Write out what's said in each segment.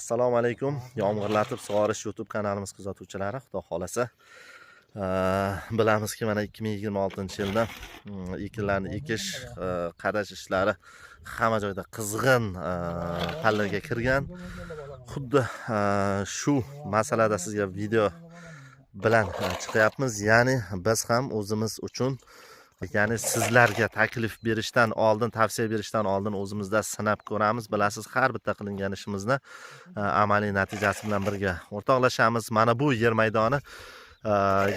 Assalomu alaykum, yomg'irlatib sug'orish YouTube kanalimiz kuzatuvchilari. Xudo xohlasa, bilamizki, mana 2026 yilda ekinlarni ekish, qarash ishlari hamma joyda qizg'in pallaga kirgan. Xuddi shu masalada sizga video bilan chiqyapmiz. Ya'ni biz ham o'zimiz uchun, ya'ni sizlarga taklif berishdan oldin, tavsiya berishdan oldin o'zimizda sinab ko'ramiz. Bilasiz, har bitta qilingan ishimizni amaliy natijasi bilan birga o'rtoqlashamiz. Mana bu yer maydoni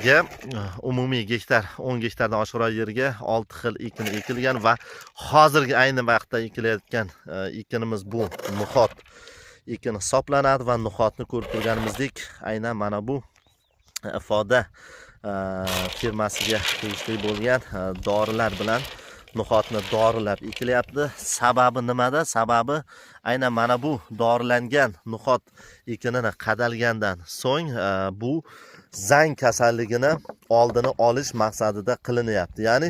ga umumiy gektar, 10 gektardan oshiqroq yerga 6 xil ekin ekilgan va hozirgi ayni vaqtda ekilayotgan ekinimiz bu no'xat ekin hisoblanadi. Va no'xatni ko'rib turganimizdek, aynan mana bu Ifoda firmasiga tegishli bo'lgan dorilar bilan no'xatni dorilab ekilyapti. Sababi nimada? Sababi aynan mana bu dorilangan no'xat ekinini qadalgandan so'ng bu zang kasalligini oldini olish maqsadida qilinyapti. Ya'ni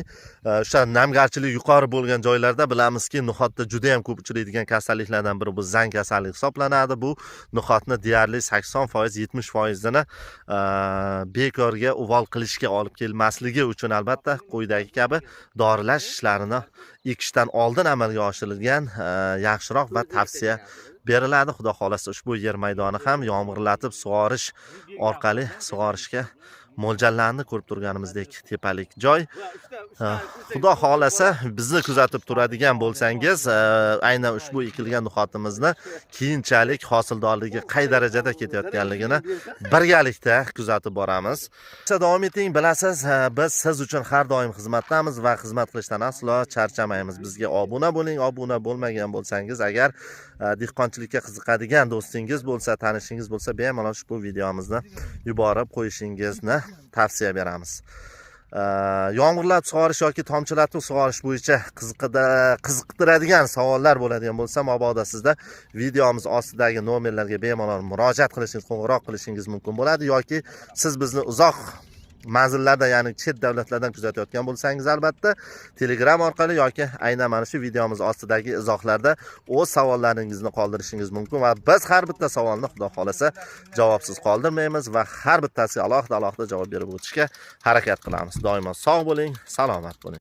o'sha namgarchilik yuqori bo'lgan joylarda, bilamizki, no'xatda juda yam ko'p uchraydigan kasalliklardan biri bu zang kasalligi hisoblanadi. Bu no'xatni deyarli 80%, 70%ini bekorga uvol qilishga olib kelmasligi uchun, albatta, quyidagi kabi dorilash ishlarini ekishdan oldin amalga oshirilgan yaxshiroq va tavsiya beriladi. Xudo xohlasa, ushbu yer maydoni ham yomg'irlatib sug'orish orqali sug'orishga mo'ljallandi. Ko'rib turganimizdek, tepalik joy. Xudo xohlasa, bizni kuzatib turadigan bo'lsangiz, aynan ushbu ekilgan no'xatimizni keyinchalik hosildorligi qay darajada ketayotganligini birgalikda kuzatib boramiz. Davom eting. Bilasiz, biz siz uchun har doim xizmatdamiz va xizmat qilishdan aslo charchamaymiz. Bizga obuna bo'ling, obuna bo'lmagan bo'lsangiz. Agar dehqonchilikka qiziqadigan do'stingiz bo'lsa, tanishingiz bo'lsa, bemalol ushbu videomizni yuborib qo'yishingizni tavsiya beramiz. Yomg'irlatib sug'orish yoki tomchilatib sug'orish bo'yicha qiziqtiradigan savollar bo'ladigan bo'lsa, mabodo sizda videomiz ostidagi nomerlarga bemalol murojaat qilishingiz, qo'ng'iroq qilishingiz mumkin bo'ladi. Yoki siz bizni uzoq manzillarda, ya'ni chet davlatlardan kuzatayotgan bo'lsangiz, albatta, Telegram orqali yoki aynan mana shu videomiz ostidagi izohlarda o'z savollaringizni qoldirishingiz mumkin va biz har bitta savolni, Xudo xohlasa, javobsiz qoldirmaymiz va har bittasiga alohida alohida javob berib o'tishga harakat qilamiz. Doimo sog' bo'ling, salomat bo'ling.